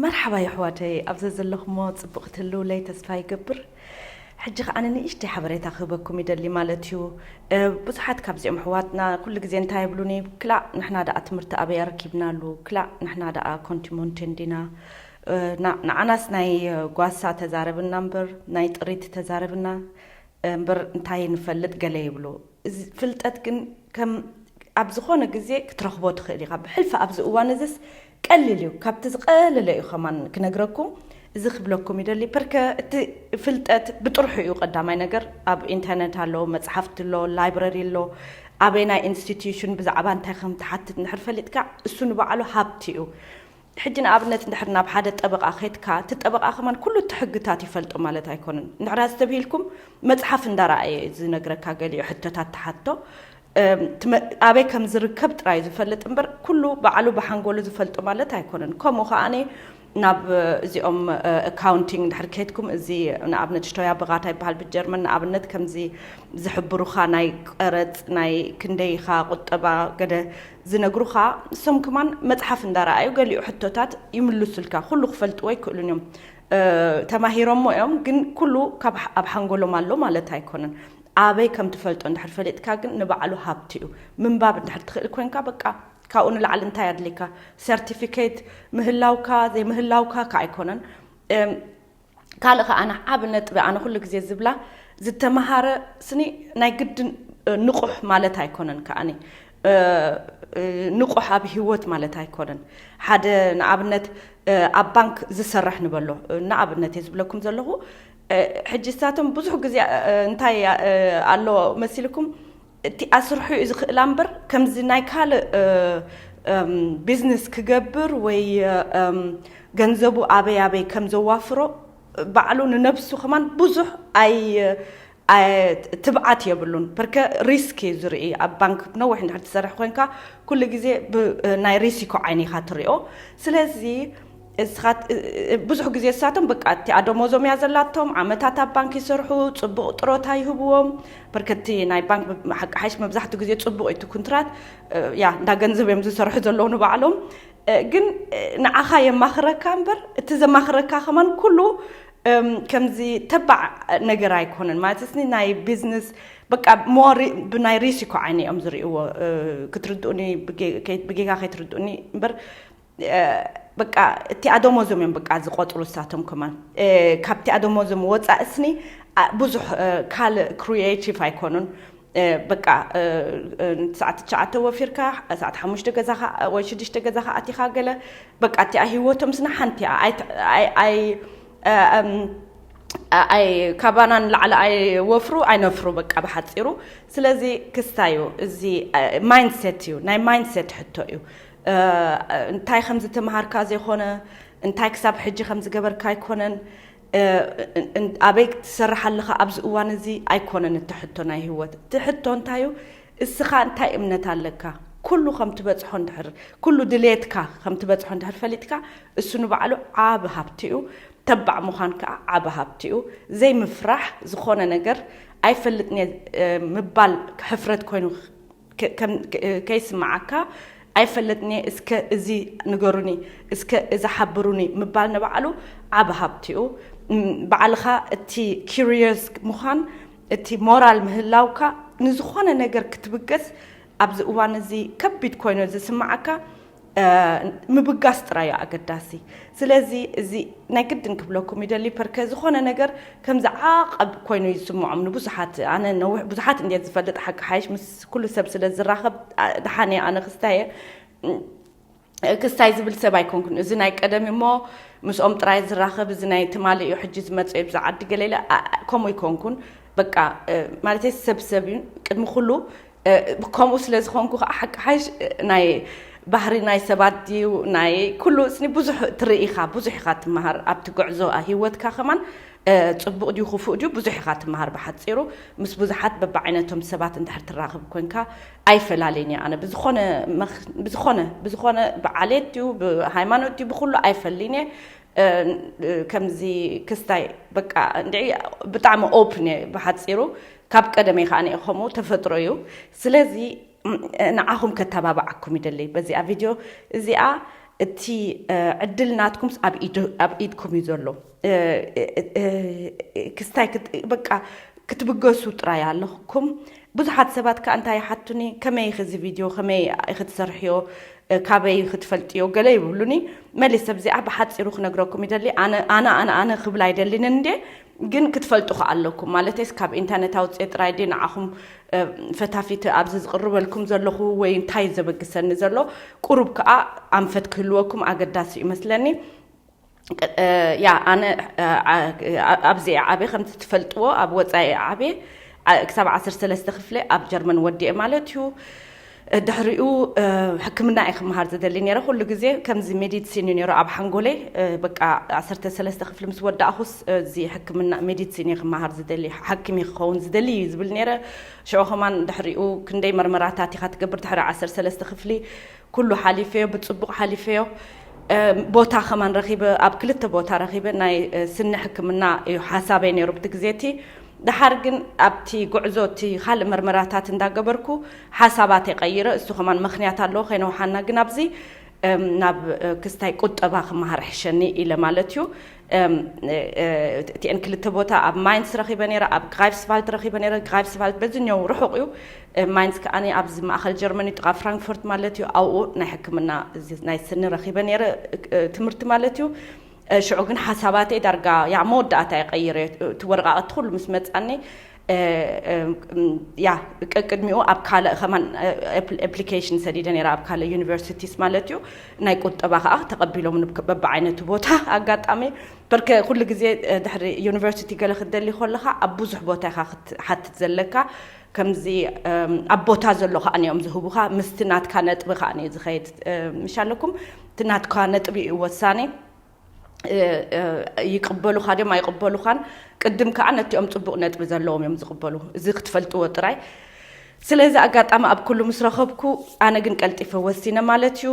መርሓባ የሕዋተይ፣ ኣብ ዘዘለኹሞ ጽቡቕ ክትህልውለይ ተስፋ ይገብር። ሕጂ ከኣ ንእሽተይ ሓበሬታ ክህበኩም ይደሊ ማለት እዩ። እ፣ ብዙሓት ካብዚኦም ኣሕዋትና ኩሉ ግዜ እንታይ ይብሉኒ፣ ክላእ ንሕና ደኣ ትምህርቲ ኣበይ ኣረኪብናሉ፣ ክላእ ንሕና ደኣ ኮንቲሞንቴን ዲና፣ እ፣ ና-፣ ንዓናስ ናይ ጓሳ ተዛረብና እምበር ናይ ጥሪት ተዛረብና እምበር እንታይ ንፈልጥ ገለ ይብሉ። እዚ ፍልጠት ግን ከም ኣብ ዝኾነ ግዜ ክትረኽቦ ትኽእል ኢኻ። ብሕልፊ ኣብዚ እዋን እዚስ ቀሊል እዩ፣ ካብቲ ዝቐለለ እዩ ከማን ክነግረኩም። እዚ ክብለኩም ይደሊ፣ ፐርከ እቲ ፍልጠት ብጥርሑ እዩ ቀዳማይ ነገር። ኣብ ኢንተርነት ኣሎ፣ መጽሓፍቲ ኣሎ፣ ላይብረሪ ኣሎ። ኣበይ ናይ ኢንስቲትዩሽን ብዛዕባ እንታይ ከም ትሓትት እንድሕር ፈሊጥካ፣ እሱ ንባዕሉ ሃብቲ እዩ። ሕጂ ንኣብነት እንድሕር ናብ ሓደ ጠበቓ ኸድካ፣ እቲ ጠበቓ ከማን ኩሉ እቲ ሕግታት ይፈልጦ ማለት ኣይኮነን። እንድሕር ኣስተብሂልኩም መጽሓፍ እንዳረኣየ እዩ ዝነግረካ ገሊኡ ሕቶታት ትሓቶ። እም፣ ትመ-፣ ኣበይ ከም ዝርከብ ጥራይ ዝፈልጥ እምበር ኩሉ ባዕሉ ብሓንጎሉ ዝፈልጦ ማለት ኣይኮነን። ከምኡ ከኣ ናብ እዚኦም፣ እ፣ ኣካውንቲንግ እንድሕር ከድኩም፣ እዚ ንኣብነት ሽቶያ ብጋታ ይበሃል ብጀርመን፣ ንኣብነት ከምዚ ዝሕብሩኻ ናይ ቀረጽ፣ ናይ ክንደይ ኢኻ ቁጠባ፣ ገደ ዝነግሩኻ፣ እሶም ከማን መጽሓፍ እንዳረኣዩ ገሊኡ ሕቶታት ይምልሱልካ። ኩሉ ክፈልጥዎ ኣይክእሉን እዮም። እ፣ ተማሂሮሞ እዮም፣ ግን ኩሉ ካብ ሓ-፣ ኣብ ሓንጎሎም ኣሎ ማለት ኣይኮነን። ኣበይ ከም ትፈልጦ እንድሕር ፈሊጥካ ግን ንባዕሉ ሃብቲ እዩ። ምንባብ እንድሕር ትኽእል ኮንካ፣ በቃ ካብኡ ንላዕሊ እንታይ ኣድልየካ? ሰርቲፊኬት ምህላውካ ዘይምህላውካ ከ ኣይኮነን። እም፣ ካልእ ከኣ ኣነ ዓቢ ነጥቢ ኣነ ኩሉ ግዜ ዝብላ፣ ዝተመሃረ ስኒ ናይ ግድን፣ እ፣ ንቑሕ ማለት ኣይኮነን ከኣኒ። እ፣ እ፣ ንቑሕ ኣብ ህይወት ማለት ኣይኮነን። ሓደ ንኣብነት፣ እ፣ ኣብ ባንክ ዝሰርሕ ንበሎ፣ እ፣ ንኣብነት እየ ዝብለኩም ዘለኹ። እ፣ ሕጂ ንሳቶም ብዙሕ ግዜ፣ እ፣ እንታይ፣ እ፣ ኣሎ መሲልኩም፣ እቲ ኣስርሑ እዩ ዝኽእላ እምበር፣ ከምዚ ናይ ካልእ፣ እ፣ እም፣ ቢዝነስ ክገብር ወይ፣ እም፣ ገንዘቡ ኣበይ ኣበይ ከም ዘዋፍሮ ባዕሉ ንነብሱ ከማን ብዙሕ ኣይ-፣ ኣይ-፣ ትብዓት የብሉን። ፐርከ ሪስክ እዩ ዝርኢ። ኣብ ባንክ ነዊሕ እንድሕር ትሰርሕ ኮንካ፣ ኩሉ ግዜ ብ-፣ ናይ ሪሲኮ ዓይኒ ኢኻ ትሪኦ። ስለዚ እስኻ ት-፣ ብዙሕ ግዜ እሳቶም በቃ እቲኣ ደሞዞም እያ ዘላቶም፣ ዓመታት ኣብ ባንክ ይሰርሑ፣ ጽቡቕ ጥሮታ ይህብዎም። ፐርከ እቲ ናይ ባንክ ሓቂ ሓይሽ መብዛሕትኡ ግዜ ጽቡቕ እዩ እቲ ኩንትራት። እ፣ ያ፣ እንዳ ገንዘብ እዮም ዝሰርሑ ዘለዉ ንባዕሎም። እ፣ ግን፣ እ፣ ንዓኻ የማኽረካ እምበር፣ እቲ ዘማኽረካ ከማን ኩሉ፣ እም፣ ከምዚ ተባዕ ነገር ኣይኮነን። ማለት እስኒ ናይ ቢዝነስ በቃ ሞር ብናይ ሪሲኮ ዓይኒ እዮም ዝርእይዎ። እ፣ ክትርድኡኒ፣ ብጌ-፣ ከይ-፣ ብጌጋ ከይትርድኡኒ እምበር፣ እ፣ በቃ እቲኣ ደሞዞም እዮም በቃ ዝቆጽሩ እሳቶም ከማን። እ፣ ካብቲኣ ደሞዞም ወጻኢ እስኒ፣ ኣ፣ ብዙሕ፣ እ፣ ካልእ ክሪኤቲቭ ኣይኮኑን። እ፣ በቃ፣ እ፣ እ፣ ሰዓት ትሽዓተ ወፊርካ፣ ሰዓት ሓሙሽተ ገዛኻ ወይ ሽዱሽተ ገዛኻ ኣቲኻ ገለ፣ በቃ እቲኣ ህይወቶም ስና ሓንቲ እያ። ኣይ-፣ ኣይ-፣ ኣይ-፣ እ፣ እም፣ ኣ-፣ ኣይ-፣ ካባና ንላዕሊ ኣይወፍሩ ኣይነፍሩ በቃ ብሓጺሩ። ስለዚ ክስታይ እዩ፣ እዚ፣ እ፣ ማይንድሴት እዩ፣ ናይ ማይንድሴት ሕቶ እዩ። እ፣ እንታይ ከም ዝተምሃርካ ዘይኮነ፣ እንታይ ክሳብ ሕጂ ከም ዝገበርካ ኣይኮነን። እ፣ እን-፣ እን-፣ ኣበይ ትሰርሕ ኣለኻ ኣብዚ እዋን እዚ ኣይኮነን እቲ ሕቶ ናይ ህይወት። እቲ ሕቶ እንታይ እዩ? እስኻ እንታይ እምነት ኣለካ? ኩሉ ከም ትበጽሖ እንድሕር፣ ኩሉ ድሌትካ ከም ትበጽሖ እንድሕር ፈሊጥካ፣ እሱ ንባዕሉ ዓቢ ሃብቲ እዩ። ተባዕ ምዃን ከኣ ዓቢ ሃብቲ እዩ። ዘይምፍራሕ፣ ዝኾነ ነገር ኣይፈልጥን እየ፣ እ፣ ምባል ሕፍረት ኮይኑ ከ-፣ ከም-፣ ከ-፣ ከይስምዓካ፣ ኣይፈልጥን እየ፣ እስከ እዚ ንገሩኒ፣ እስከ እዚ ሓብሩኒ ምባል ንባዕሉ ዓቢ ሃብቲ እዩ። እም፣ ባዕልኻ እቲ ኪርየስ ምዃን፣ እቲ ሞራል ምህላውካ፣ ንዝኾነ ነገር ክትብገስ ኣብዚ እዋን እዚ ከቢድ ኮይኑ ዝስምዓካ፣ እ፣ ምብጋስ ጥራይ እዩ ኣገዳሲ። ስለዚ እዚ ናይ ግድን ክብለኩም ይደሊ፣ ፐርከ ዝኾነ ነገር ከምዚ ዓቐብ ኮይኑ ይስምዖም ንብዙሓት። ኣነ ነዊሕ ብዙሓት እንድየ ዝፈልጥ፣ ሓቂ ሓይሽ ምስ ኩሉ ሰብ ስለ ዝራኸብ፣ ኣ፣ ደሓን እየ ኣነ ክስታይ እየ። እም፣ ክስታይ ዝብል ሰብ ኣይኮንኩን። እዚ ናይ ቀደም እሞ ምስኦም ጥራይ ዝራኸብ፣ እዚ ናይ ትማሊ እዩ ሕጂ ዝመጽእ እዩ፣ ብዛ ዓዲ ገለ ኢለ፣ ኣ፣ ከምኡ ኣይኮንኩን። በቃ፣ እ፣ ማለተይ ሰብ ሰብ እዩ ቅድሚ ኩሉ። እ፣ ከምኡ ስለ ዝኾንኩ ከዓ ሓቂ ሓይሽ፣ እ፣ ናይ ባህሪ ናይ ሰባት ድዩ፣ ናይ ኩሉ እስኒ ብዙሕ ትርኢ ኢኻ፣ ብዙሕ ኢኻ ትመሃር ኣብቲ ጉዕዞ ህይወትካ ከማን። እ፣ ጽቡቕ ድዩ ክፉእ ድዩ ብዙሕ ኢኻ ትመሃር። ብሓጺሩ ምስ ብዙሓት በብዓይነቶም ሰባት እንድሕር ትራኸብ ኮንካ ኣይፈላልይን እየ ኣነ። ብዝኾነ መኽ-፣ ብዝኾነ፣ ብዝኾነ ብዓሌት ድዩ፣ ብሃይማኖት ድዩ፣ ብኹሉ ኣይፈልይን እየ። እ፣ እ፣ ከምዚ ክስታይ በቃ እንድዒ ብጣዕሚ ኦፕን እየ ብሓጺሩ። ካብ ቀደመይ ከኣ እየ ከምኡ ተፈጥሮ እዩ። ስለዚ፣ ም፣ ንዓኹም ከተባብዓኩም ይደሊ በዚኣ ቪድዮ እዚኣ። እቲ ዕድል ናትኩምስ ኣብ ኢድኩም እዩ ዘሎ። ክስታይ በቃ ክትብገሱ ጥራይ ኣለኩም። ብዙሓት ሰባት ከኣ እንታይ ይሓቱኒ፣ ከመይ ኢኺ እዚ ቪድዮ ከመይ ኢኺ ትሰርሕዮ፣ ካበይ ኢኺ ትፈልጥዮ ገለ ይብሉኒ። መሊስ ኣብዚኣ ብሓጺሩ ክነግረኩም ይደሊ። ኣነ ኣነ ኣነ ኣነ ክብል ኣይደልንን እንዴ፣ ግን ክትፈልጡ ከኣ ኣለኩም። ማለተይስ ካብ ኢንተርነት ኣውጽኤ ጥራይ ድየ ንዓኹም ፈታፊቲ ኣብዚ ዝቕርበልኩም ዘለኹ ወይ እንታይ ዘበግሰኒ ዘሎ፣ ቁሩብ ከኣ ኣንፈት ክህልወኩም ኣገዳሲ እዩ መስለኒ። ያ ኣነ ኣብዚ ዓቤ ከምቲ ትፈልጥዎ ኣብ ወፃኢ ዓቤ ክሳብ ዓሰርተ ሰለስተ ክፍለ ኣብ ጀርመን ወዲኤ ማለት እዩ። ድሕሪኡ ሕክምና እየ ክመሃር ዝደሊ ነረ። ኩሉ ግዜ ከምዚ ሜዲሲን እዩ ነሩ ኣብ ሓንጎለይ። በቃ ዓሰርተ ሰለስተ ክፍሊ ምስ ወዳእኹስ እዚ ሕክምና ሜዲሲን እየ ክመሃር ዝደሊ፣ ሓኪም እየ ክኸውን ዝደሊ እዩ ዝብል ነረ። ሽዑ ከማን ድሕሪኡ ክንደይ መርመራታት ኢኻ ትገብር ድሕሪ ዓሰርተ ሰለስተ ክፍሊ። ኩሉ ሓሊፈዮ፣ ብጽቡቕ ሓሊፈዮ። ቦታ ከማን ረኺበ፣ ኣብ ክልተ ቦታ ረኺበ ናይ ስኒ ሕክምና እዩ ሓሳበይ ነይሩ ብቲ ግዜ እቲ። ደሓር ግን ኣብቲ ጉዕዞ እቲ ካልእ መርመራታት እንዳገበርኩ ሓሳባተይ ቀይረ። እሱ ከማን ምኽንያት ኣለዎ ከይነውሓና ግን ኣብዚ ናብ ክስታይ ቁጠባ ክመሃር ሕሸኒ ኢለ ማለት እዩ። እቲኤን ክልተ ቦታ ኣብ ማይንስ ረኺበ ነረ፣ ኣብ ግራይፍስቫልድ ረኺበ ነረ። ግራይፍስቫልድ በዚ ኛው ርሑቕ እዩ። ማይንስ ከኣ ኣብዚ ማእኸል ጀርመኒ ጥቓ ፍራንክፎርት ማለት እዩ። ኣብኡ ናይ ሕክምና ናይ ስኒ ረኺበ ነረ ትምህርቲ ማለት እዩ። ሽዑ ግን ሓሳባተይ ዳርጋ ያ መወዳእታ ይቀይረ። እቲ ወረቃቅቲ ኩሉ ምስ መጻኒ ያ ቅድሚኡ ኣብ ካልእ ከማን ኣፕሊኬሽን ሰዲደ ነራ ኣብ ካልእ ዩኒቨርሲቲስ ማለት እዩ። ናይ ቁጠባ ከዓ ተቐቢሎም በብዓይነቱ ቦታ ኣጋጣሚ በርከ ኩሉ ግዜ ድሕሪ ዩኒቨርሲቲ ገለ ክትደሊ ከለካ ኣብ ብዙሕ ቦታ ኢካ ክትሓትት ዘለካ። ከምዚ ኣብ ቦታ ዘሎ ከዓ እዮም ዝህቡካ ምስቲ ናትካ ነጥቢ ከዓ እዩ ዝኸይድ። ምሽ ኣለኩም እቲ ናትካ ነጥቢ እዩ ወሳኒ። ይቅበሉኻ ድዮም ኣይቅበሉኻን ቅድም ከዓ ነቲኦም ፅቡቅ ነጥቢ ዘለዎም እዮም ዝቅበሉ። እዚ ክትፈልጥዎ ጥራይ። ስለዚ ኣጋጣሚ ኣብ ኩሉ ምስ ረኸብኩ ኣነ ግን ቀልጢፈ ወሲነ ማለት እዩ።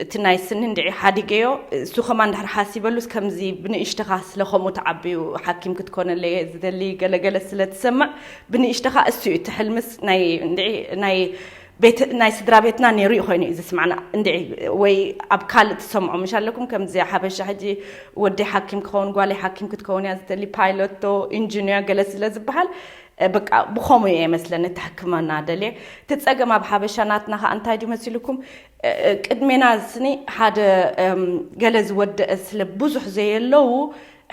እቲ ናይ ስኒ እንድዒ ሓዲገዮ እሱ ከማን ድሕር ሓሲበሉስ ከምዚ ብንእሽተኻ ስለ ከምኡ ተዓብዩ ሓኪም ክትኮነለየ ዝደሊ ገለገለ ስለ ትሰምዕ ብንእሽተኻ እሱ እዩ እቲ ሕልምስ ናይ እንድዒ ናይ ቤት ናይ ስድራ ቤትና ነይሩ እዩ ኮይኑ እዩ ዝስማዕና እንድዒ ወይ ኣብ ካልእ ትሰምዖ ምሽ ኣለኩም ከምዚ ሓበሻ ሕጂ ወደይ ሓኪም ክኸውን ጓለይ ሓኪም ክትከውን እያ ዝደሊ ፓይሎት ዶ ኢንጂኒር ገለ ስለ ዝበሃል በቃ ብኸምኡ እየ መስለኒ እቲ ሕክምና ደልየ እቲ ፀገም ኣብ ሓበሻ ናትና ከዓ እንታይ ድዩ መሲልኩም ቅድሜና ስኒ ሓደ ገለ ዝወደአ ስለ ብዙሕ ዘየለዉ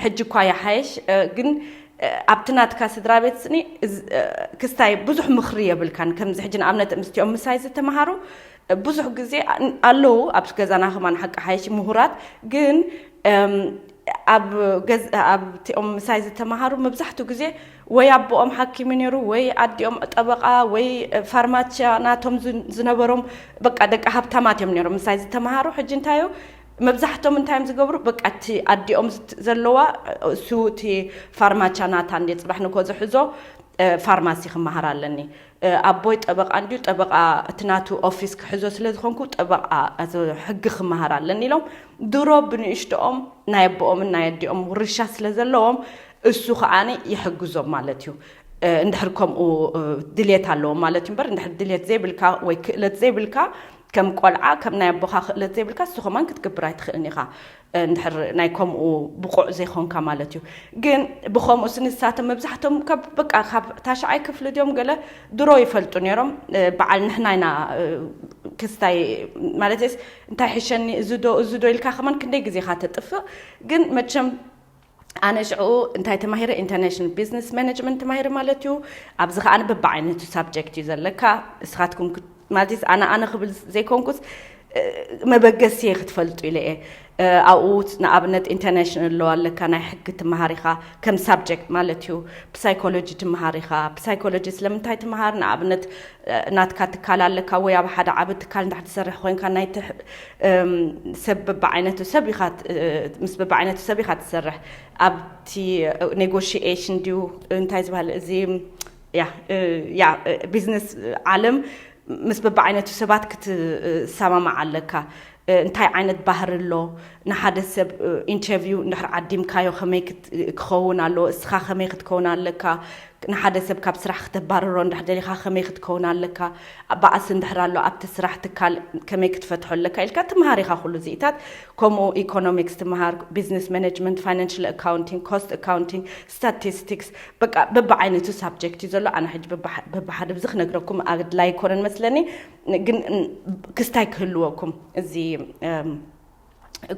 ሕጂ እኳ ይሓየሽ ግን ኣብቲ ናትካ ስድራ ቤት ስኒ ክስታይ ብዙሕ ምኽሪ የብልካን። ከምዚ ሕጂ ንኣብነት ምስቲኦም ምሳይ ዝተምሃሩ ብዙሕ ግዜ ኣለዉ ኣብ ገዛና ከማን ሓቂ ሓይሽ ምሁራት ግን ኣብ ኣብቲኦም ምሳይ ዝተምሃሩ መብዛሕትኡ ግዜ ወይ ኣቦኦም ሓኪም ነይሩ ወይ ኣዲኦም ጠበቃ ወይ ፋርማቻ ናቶም ዝነበሮም በቃ ደቂ ሃብታማት እዮም ነይሮም ምሳይ ዝተምሃሩ። ሕጂ እንታዩ መብዛሕቶም እንታይ እዮም ዝገብሩ በቃ እቲ ኣዲኦም ዘለዋ እሱ እቲ ፋርማቻ ናታ እንደ ፅባሕ ንኮ ዝሕዞ ፋርማሲ ክመሃር ኣለኒ ኣቦይ ጠበቃ እንድዩ ጠበቃ እቲ ናቱ ኦፊስ ክሕዞ ስለ ዝኾንኩ ጠበቃ ሕጊ ክመሃር ኣለኒ ኢሎም ድሮ ብንእሽቶኦም ናይ ኣቦኦምን ናይ ኣዲኦም ውርሻ ስለ ዘለዎም እሱ ከዓኒ ይሕግዞም ማለት እዩ። እንድሕር ከምኡ ድሌት ኣለዎም ማለት እዩ እምበር እንድሕር ድሌት ዘይብልካ ወይ ክእለት ዘይብልካ ከም ቆልዓ ከም ናይ ኣቦኻ ክእለት ዘይብልካ እሱ ከማን ክትገብር ኣይትኽእልን ኢኻ። እንድሕር ናይ ከምኡ ብቑዕ ዘይኮንካ ማለት እዩ። ግን ብኸምኡ ስንሳቶም መብዛሕቶም በቃ ካብ ታሽዓይ ክፍሊ ድዮም ገለ ድሮ ይፈልጡ ነይሮም። በዓል ንሕና ኢና ክስታይ ማለትስ እንታይ ሕሸኒ እዚ ዶ እዚ ዶ ኢልካ ከማን ክንደይ ግዜኻ ተጥፍእ። ግን መቸም ኣነ ሽዑ እንታይ ተማሂረ ኢንተርናሽናል ቢዝነስ ማኔጅመንት ተማሂረ ማለት እዩ። ኣብዚ ከዓ በብዓይነቱ ሳብጀክት እዩ ዘለካ። እስኻትኩም ማለት ኣነ ኣነ ክብል ዘይኮንኩስ መበገሲ ክትፈልጡ ኢለ እየ። ኣብኡ ንኣብነት ኢንተርናሽናል ኣለዋ ኣለካ ናይ ሕጊ ትመሃር ኢኻ ከም ሳብጀክት ማለት እዩ። ብሳይኮሎጂ ትመሃር ኢኻ። ብሳይኮሎጂ ስለምንታይ ትመሃር ንኣብነት ናትካ ትካል ኣለካ ወይ ኣብ ሓደ ዓቢ ትካል እንዳ ትሰርሕ ኮይንካ ናይ ሰብ በብዓይነቱ ሰብ ኢኻ ምስ በብዓይነቱ ሰብ ኢኻ ትሰርሕ ኣብቲ ኔጎሽኤሽን ድዩ እንታይ ዝበሃል እዚ ያ ያ ቢዝነስ ዓለም ምስ በብዓይነቱ ሰባት ክትሰማማዕ ኣለካ። እንታይ ዓይነት ባህሪ ኣሎ ንሓደ ሰብ ኢንተርቪው እንድሕር ዓዲምካዮ ከመይ ክኸውን ኣለዎ እስኻ ከመይ ክትከውን ኣለካ ንሓደ ሰብ ካብ ስራሕ ክተባርሮ እንድሕር ደሊኻ ከመይ ክትከውን ኣለካ፣ ባእሲ እንድሕር ኣሎ ኣብቲ ስራሕ ትካል ከመይ ክትፈትሖ ኣለካ ኢልካ ትምሃር ኢኻ። ኩሉ እዚኢታት ከምኡ ኢኮኖሚክስ ትምሃር፣ ቢዝነስ ማኔጅመንት፣ ፋይናንሽል ኣካውንቲንግ፣ ኮስት ኣካውንቲንግ፣ ስታቲስቲክስ፣ በቃ በብዓይነቱ ሳብጀክት እዩ ዘሎ። ኣነ ሕጂ በብሓ- በብሓደ ብዚ ክነግረኩም ኣድላይ ኣይኮነን መስለኒ፣ ግን ክስታይ ክህልወኩም እዚ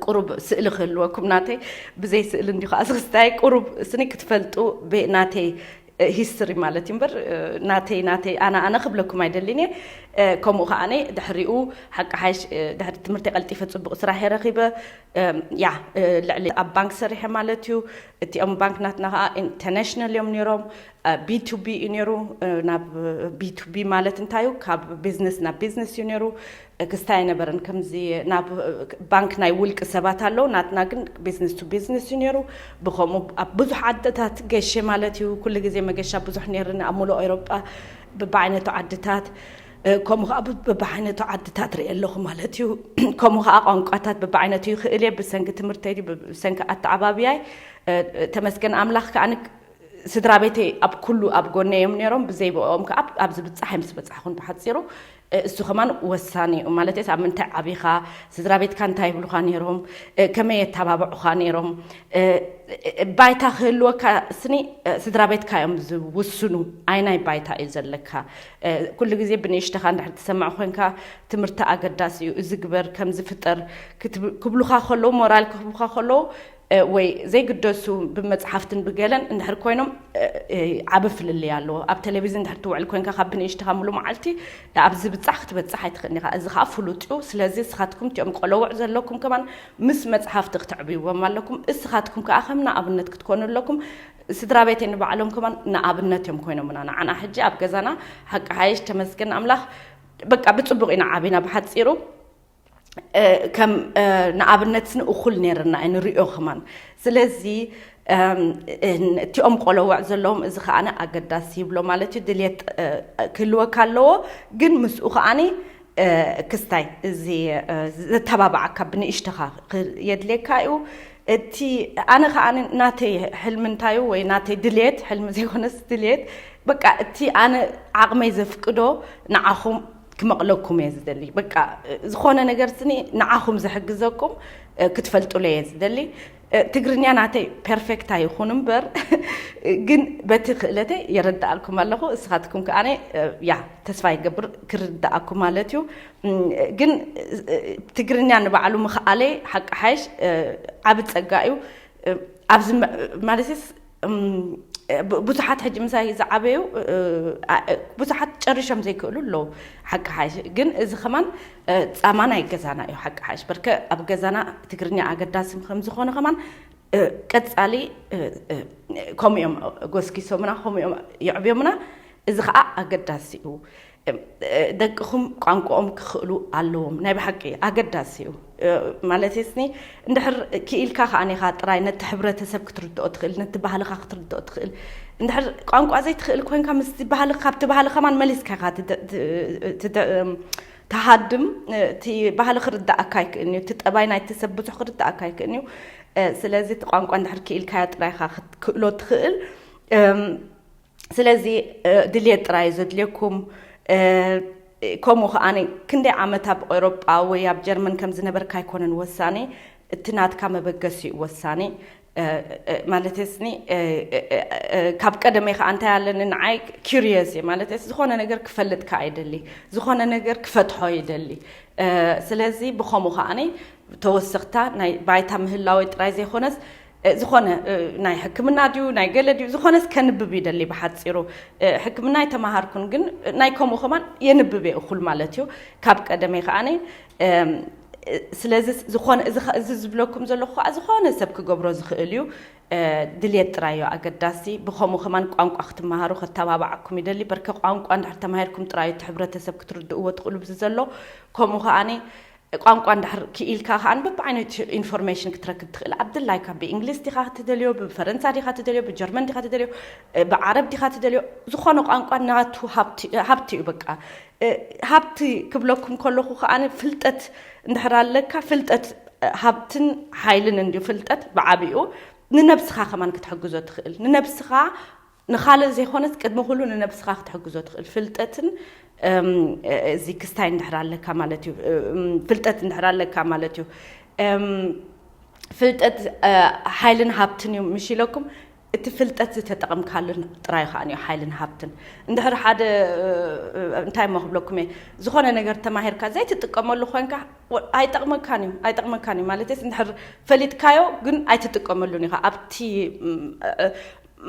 ቁሩብ ስእሊ ክህልወኩም ናተይ። ብዘይ ስእሊ እንዲ ከዓ ዝክስታይ ቁሩብ ስኒ ክትፈልጡ ናተይ ሂስትሪ ማለት እዩ እምበር፣ ናተይ ናተይ ኣነ ኣነ ክብለኩም ኣይደልን እየ። ከምኡ ከዓ ድሕሪኡ ሓቂ ሓይሽ ድሕሪ ትምህርቲ ቀልጢፈ ፅቡቅ ስራሕ የረኪበ። ያ ልዕሊ ኣብ ባንክ ሰሪሐ ማለት እዩ። እቲኦም ባንክ ናትና ከዓ ኢንተርናሽናል እዮም ነይሮም። ቢቱቢ እዩ ነይሩ። ናብ ቢቱቢ ማለት እንታይ እዩ? ካብ ቢዝነስ ናብ ቢዝነስ እዩ ነይሩ። ክስታይ ኣይነበረን። ከምዚ ናብ ባንክ ናይ ውልቂ ሰባት ኣለዉ፣ ናትና ግን ቢዝነስ ቱ ቢዝነስ እዩ ነይሩ። ብኸምኡ ኣብ ብዙሕ ዓድታት ገሸ ማለት እዩ። ኩሉ ግዜ መገሻ ብዙሕ ነይርና ኣብ ሙሉእ ኤውሮጳ፣ በብዓይነቱ ዓድታት። ከምኡ ከዓ በብዓይነቱ ዓድታት ርኢ ኣለኹ ማለት እዩ። ከምኡ ከዓ ቋንቋታት በብዓይነቱ ይኽእል እየ። ብሰንኪ ትምህርተይ ድዩ ብሰንኪ ኣተዓባብያይ፣ ተመስገን ኣምላኽ ከዓ ስድራ ቤተይ ኣብ ኩሉ ኣብ ጎነ እዮም ነይሮም። ብዘይ ብኦም ከዓ ኣብዚ ብፃሕ ምስ በፃሕኹን ብሓፂሩ። እሱ ከማን ወሳኒ እዩ ማለት ኣብ ምንታይ ዓቢኻ፣ ስድራ ቤትካ እንታይ ይብሉካ ነይሮም፣ ከመይ የተባብዑካ ነይሮም። ባይታ ክህልወካ ስኒ ስድራ ቤትካ እዮም ዝውስኑ። ኣይናይ ባይታ እዩ ዘለካ። ኩሉ ግዜ ብንእሽተኻ እንድሕር ትሰምዕ ኮንካ ትምህርቲ ኣገዳሲ እዩ፣ እዚ ግበር፣ ከምዚ ፍጠር ክትብ- ክብሉኻ ከለዉ፣ ሞራል ክህቡኻ ከለዉ፣ ወይ ዘይግደሱ ብመፅሓፍትን ብገለን እንድሕር ኮይኖም ዓብ ፍልልይ ኣለዎ። ኣብ ቴሌቪዝን እንድሕር ትውዕል ኮይንካ ካብ ብንእሽትኻ ሙሉ መዓልቲ ኣብዚ ብፃሕ ክትበፅሕ ኣይትኽእልን ኢኻ። እዚ ከዓ ፍሉጥ እዩ። ስለዚ እስኻትኩም እቲኦም ቆለውዕ ዘለኩም ከማን ምስ መፅሓፍቲ ክትዕብይዎም ኣለኩም። እስኻትኩም ከዓ ከም ንኣብነት ክትኮኑ ኣለኩም። ስድራ ቤተይ ንባዕሎም ከማን ንኣብነት እዮም ኮይኖምና ንዓና። ሕጂ ኣብ ገዛና ሓቂ ሓይሽ ተመስገን ኣምላኽ በቃ ብፅቡቅ ኢና ዓቢና ብሓፂሩ። ከም ንኣብነት ንእኹል ነርና ንሪኦ ከማን። ስለዚ እቲኦም ቆለውዕ ዘለዎም እዚ ከዓነ ኣገዳሲ ይብሎ ማለት እዩ። ድልየት ክህልወካ ኣለዎ፣ ግን ምስኡ ከዓኒ ክስታይ እዚ ዘተባብዓካ ብንእሽተኻ የድልየካ እዩ። እቲ ኣነ ከዓኒ ናተይ ሕልሚ እንታይ እዩ ወይ ናተይ ድልየት፣ ሕልሚ ዘይኮነስ ድልየት፣ በቃ እቲ ኣነ ዓቕመይ ዘፍቅዶ ንዓኹም ክመቕለኩም እየ ዝደሊ። በቃ ዝኾነ ነገር ስኒ ንዓኹም ዝሕግዘኩም ክትፈልጡለ እየ ዝደሊ። ትግርኛ ናተይ ፐርፌክት ኣይኹን እምበር ግን በቲ ክእለተይ የረድኣልኩም ኣለኹ። እስኻትኩም ከዓነ ያ ተስፋ ይገብር ክርድኣኩም ማለት እዩ። ግን ትግርኛ ንባዕሉ ምኽኣለይ ሓቂ ሓይሽ ዓብ ፀጋ እዩ። ኣብዚ ማለትስ ብዙሓት ሕጂ ምሳይ ዝዓበዩ ብዙሓት ጨሪሾም ዘይክእሉ ኣለዉ። ሓቂ ሓይሽ ግን እዚ ከማን ፃማ ናይ ገዛና እዩ። ሓቂ ሓይሽ በርከ ኣብ ገዛና ትግርኛ ኣገዳሲ ከም ዝኾነ ከማን ቀፃሊ ከምኡ እዮም ጎስጊሶምና፣ ከምኡ እዮም የዕብዮምና። እዚ ከዓ ኣገዳሲ እዩ። ደቅኹም ቋንቋኦም ክኽእሉ ኣለዎም። ናይ ብሓቂ ኣገዳሲ እዩ። ማለት ስኒ እንድሕር ክኢልካ ከዓኒኻ ጥራይ ነቲ ሕብረተሰብ ክትርድኦ ትኽእል፣ ነቲ ባህልኻ ክትርድኦ ትኽእል። እንድሕር ቋንቋ ዘይትኽእል ኮንካ ምስቲ ባህሊ፣ ካብቲ ባህሊ ከማን መሊስካ ኢኻ ትደ- ት- ትደ- ትሃድም። እቲ ባህሊ ክርዳእካ ኣይክእልን እዩ። እቲ ጠባይ ናይቲ ሰብ ብዙሕ ክርዳእካ ኣይክእልን እዩ። ስለዚ እቲ ቋንቋ እንድሕር ክኢልካዮ ጥራይ ኢኻ ክትክእሎ ትኽእል። ስለዚ ድልየት ጥራይ እዩ ዘድልየኩም። ከምኡ ከዓኒ ክንደይ ዓመት ኣብ ኤውሮጳ ወይ ኣብ ጀርመን ከም ዝነበርካ ኣይኮነን ወሳኒ፣ እቲ ናትካ መበገሲ እዩ ወሳኒ። ማለት ስኒ ካብ ቀደመይ ከዓ እንታይ ኣለኒ ንዓይ ኪሪየስ እየ ማለት ዝኾነ ነገር ክፈልጥ ከዓ ይደሊ፣ ዝኾነ ነገር ክፈትሖ ይደሊ። ስለዚ ብኸምኡ ከዓኒ ተወሰኽታ ናይ ባይታ ምህላወይ ጥራይ ዘይኮነስ ዝኾነ ናይ ሕክምና ድዩ ናይ ገለ ድዩ ዝኾነስ ከንብብ ይደሊ። ብሓፂሩ ሕክምና ኣይተማሃርኩን ግን ናይ ከምኡ ከማን የንብብ እየ እኹል ማለት እዩ። ካብ ቀደመይ ከዓኒ ስለዚ ዝኾነ እዚ ዝብለኩም ዘለኹ ከዓ ዝኾነ ሰብ ክገብሮ ዝኽእል እዩ። ድልየት ጥራይ እዩ ኣገዳሲ። ብኸምኡ ከማን ቋንቋ ክትመሃሩ ከተባብዓኩም ይደሊ። በርከ ቋንቋ እንድሕር ተማሂርኩም ጥራይ እቲ ሕብረተሰብ ክትርድእዎ ትኽእሉ ብዚ ዘሎ። ከምኡ ከዓኒ ቋንቋ እንድሕር ክኢልካ ከዓን በብዓይነቱ ኢንፎርሜሽን ክትረክብ ትኽእል። ኣብ ድላይካ ብእንግሊዝ ዲኻ ትደልዮ፣ ብፈረንሳ ዲኻ ትደልዮ፣ ብጀርመን ዲኻ ትደልዮ፣ ብዓረብ ዲኻ ትደልዮ፣ ዝኾነ ቋንቋ ናቱ ሃብቲ እዩ። በቃ ሃብቲ ክብለኩም ከለኹ ከዓን ፍልጠት እንድሕር ኣለካ፣ ፍልጠት ሃብትን ሓይልን እንድዩ። ፍልጠት ብዓቢኡ ንነብስኻ ከማን ክትሕግዞ ትኽእል። ንነብስኻ ንኻልእ ዘይኮነስ ቅድሚ ኩሉ ንነብስኻ ክትሕግዞ ትኽእል ፍልጠትን እዚ ክስታይ እንድሕር ኣለካ ማለት እዩ። ፍልጠት እንድሕር ኣለካ ማለት እዩ። ፍልጠት ሓይልን ሃብትን እዩ ምሽ ኢለኩም። እቲ ፍልጠት ዝተጠቐምካሉ ጥራይ ከዓ እዩ ሓይልን ሃብትን። እንድሕር ሓደ እንታይ ሞ ክብለኩም እየ፣ ዝኾነ ነገር ተማሂርካ ዘይትጥቀመሉ ኮንካ ኣይጠቕመካን እዩ ኣይጠቕመካን እዩ ማለት እንድሕር ፈሊጥካዮ ግን ኣይትጥቀመሉን ኢኻ ኣብቲ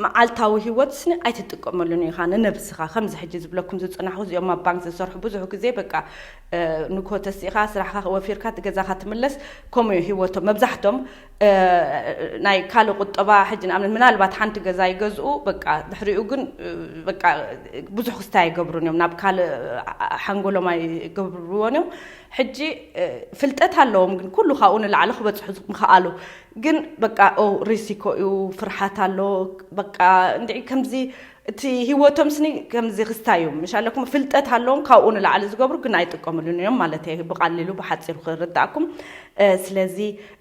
መዓልታዊ ህይወት ስኒ ኣይትጥቀመሉን ኢኻ ንነብስኻ። ከምዚ ሕጂ ዝብለኩም ዝፅናሕኩ እዚኦም ኣብ ባንክ ዝሰርሑ ብዙሕ ግዜ በቃ ንኮ ተሲእኻ ስራሕካ ወፊርካ ገዛኻ ትምለስ። ከምኡ እዩ ህይወቶም መብዛሕቶም። ናይ ካልእ ቁጠባ ሕጂ ንኣብነት ምናልባት ሓንቲ ገዛ ይገዝኡ በቃ ድሕሪኡ ግን በቃ ብዙሕ ክስታይ ኣይገብሩን እዮም ናብ ካልእ ሓንጎሎም ኣይገብርዎን እዮም። ሕጂ ፍልጠት ኣለዎም ግን ኩሉ ካብኡ ንላዕሊ ክበፅሑ ምኽኣሉ ግን በቃ ሪሲኮ እዩ ፍርሓት ኣሎ። በቃ እንዲ ከምዚ እቲ ህይወቶም ስኒ ከምዚ ክስታይ እዩ ምሽ ኣለኩም ፍልጠት ኣለዎም ካብኡ ንላዕሊ ዝገብሩ ግን ኣይጥቀምሉን እዮም ማለት እየ ብቃሊሉ ብሓፂሩ ክርዳእኩም። ስለዚ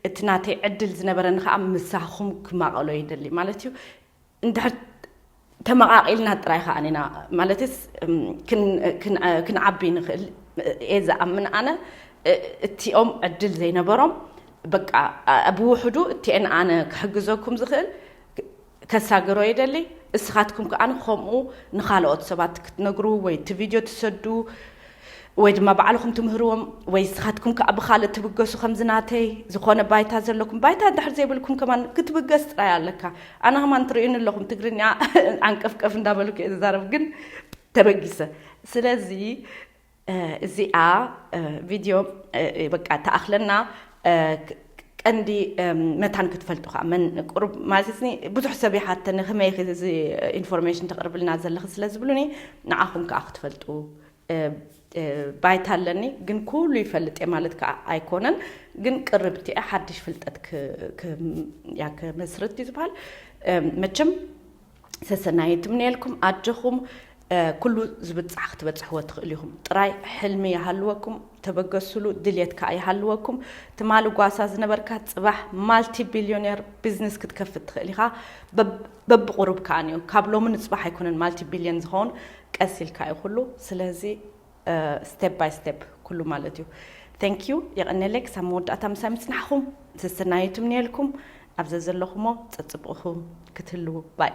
እቲ ናተይ ዕድል ዝነበረኒ ከዓ ምሳኹም ክማቐሎ ይደሊ ማለት እዩ። እንድሕር ተመቓቒልና ጥራይ ከዓ ኢና ማለትስ ክንዓቢ ንኽእል እየ ዝኣምን ኣነ። እቲኦም ዕድል ዘይነበሮም በቃ ብውሕዱ እቲአን ኣነ ክሕግዘኩም ዝኽእል ከሳግሮ ይደሊ። እስኻትኩም ከዓ ከምኡ ንኻልኦት ሰባት ክትነግሩ ወይ እቲ ቪድዮ ትሰዱ ወይ ድማ ባዕልኹም ትምህርዎም ወይ እስኻትኩም ከዓ ብኻልእ ትብገሱ ከምዚ ናተይ ዝኾነ ባይታ ዘለኩም ባይታ እንድሕር ዘይብልኩም ከማን ክትብገስ ጥራይ ኣለካ። ኣነ ከማን ትርእዩኒ ኣለኹም ትግርኛ ዓንቀፍቀፍ እንዳበልኩ እየ ዝዛረብ ግን ተበጊሰ። ስለዚ እዚኣ ቪድዮ በቃ ተኣኽለና ቀንዲ መታን ክትፈልጡ ከዓ መን ቁሩብ ማለት ብዙሕ ሰብ ይሓተኒ ከመይ እዚ ኢንፎርሜሽን ተቕርብልና ዘለኺ ስለ ዝብሉኒ ንዓኹም ከዓ ክትፈልጡ ባይታ ኣለኒ ግን ኩሉ ይፈልጥ እየ ማለት ከዓ ኣይኮነን። ግን ቅርብቲ እየ ሓድሽ ፍልጠት ክመስርት እዩ ዝበሃል። መቸም ሰሰናይ ትምነየልኩም ኣጆኹም። ኩሉ ዝብፃሕ ክትበፅሕዎ ትኽእል ኢኹም ጥራይ ሕልሚ ይሃልወኩም ተበገስሉ ድልየት ከዓ ይሃልወኩም። ትማሊ ጓሳ ዝነበርካ ፅባሕ ማልቲ ቢልዮኔር ቢዝነስ ክትከፍት ትኽእል ኢኻ። በብቁሩብ ከዓ ንዮ ካብ ሎሚ ንፅባሕ ኣይኮነን ማልቲ ቢልዮን ዝኸውን ቀስ ኢልካ እዩ ኩሉ። ስለዚ step by step ኩሉ ማለት እዩ። Thank you የቐነለይ ክሳብ መወዳእታ ምሳይ ምፅናሕኹም። ሰሰናዩ ትምንየልኩም ኣብ ዘዘለኹሞ ፀፅብቕኹም ክትህልዉ ባይ